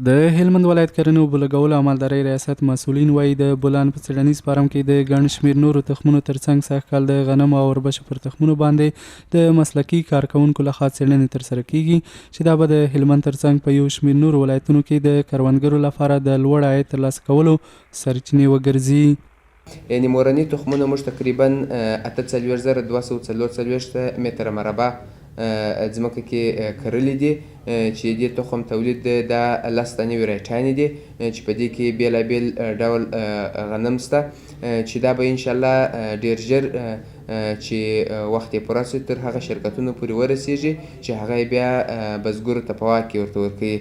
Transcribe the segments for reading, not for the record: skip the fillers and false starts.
د هلمند ولایت کرنې اوبو لګولو او مالدارۍ ریاست مسؤلین وايي، د بولان په څېړنیز فارم کې د ګڼ شمېر نورو تخمونو ترڅنګ سږکال د غنمو او اوربشو پر تخمونو باندې د مسلکي کارکوونکو لخوا څېړنې ترسره کېږي چې دا به د هلمند ترڅنګ په یو شمېر نورو ولایتونو کې د کروندګرو لپاره د لوړ عاید ترلاسه کولو سرچینې وګرځي. یعنې مورني تخمونه موږ تقریباً 48244 متره مربع ځمکه کې کرلي دي چې دې تخم تولید دا 10 دانې ویرایټانې دي چې په دې کې بېلابېل ډول غنم شته چې دا به انشاءالله ډېر ژر چې وخت یې پوره شي تر هغه شرکتونو پورې ورسېږي چې هغه یې بیا بزګرو ته په واک کې ورته ورکوي.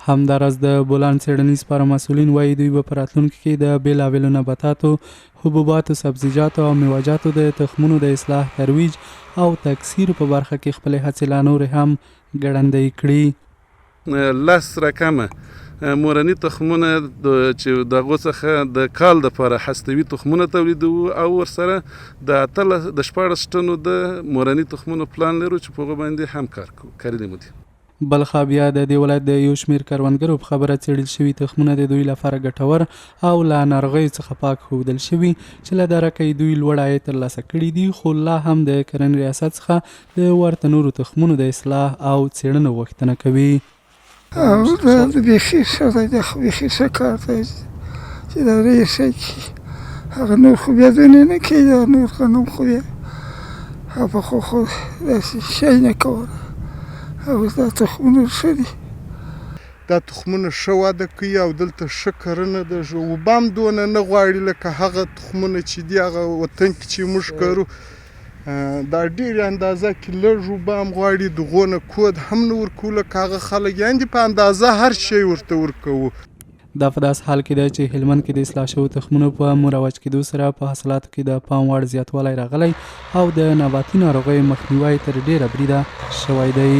همداراز د بولان څېړنیز فارم مسؤلین وايي، دوی به په راتلونکي کې د بېلابېلو نباتاتو، حبوباتو، سبزیجاتو او مېوهجاتو د تخمونو د اصلاح، ترویج او تکثیر په برخه کې خپلې هڅې لا نورې هم ګړندۍ کړي. 10 رقمه مورني تخمونه چې د هغو څخه د کال دپاره هستوي تخمونه تولیدوو او ورسره د 18 د 16 ټنو د مورني تخمونو پلان لرو چې په هغو باندې هم کار کوو، کرلي مو دي. بلخوا بیا د دې ولایت د یو شمېر کروندګرو په خبره څېړل شوي تخمونه د دوی لپاره ګټور او له ناروغیو څخه پاک ښودل شوي چې له درکه یې دوی لوړ عاید ترلاسه کړي دي، خو لا هم د کرنې ریاست څخه د ورته نورو تخمونو د اصلاح او څېړنو غوښتنه کوي. دا بیخي ښه دی، دا خو بیخي ښه کار دی چې دا ډېر ښه کړي. هغه نور خو بیا دونې نه کوي، دا نور غنم خو بیا او پخوا خو داسې شی نه کوله، او اوس دا تخمونه ښه دي. دا تخمونه ښه وده کوي او دلته ښه کرنه ده، اوبه هم دونه نه غواړي لکه هغه تخمونه چې دي هغه وطن کې چې موږ کرو، دا ډېرې اندازه کې لږ اوبه هم غواړي، دغو نه کود هم نه ورکوو لکه هغه خلک، یعنې په اندازه هر شی ورته ورکوو. دا په داسې حال کې ده چې هلمند کې د اصلاح شوو تخمونو په مروج کېدو سره په حاصلاتو کې د پام وړ زیاتوالی راغلی او د نباتي ناروغیو مخنیوی تر ډېره بریده شوی دی.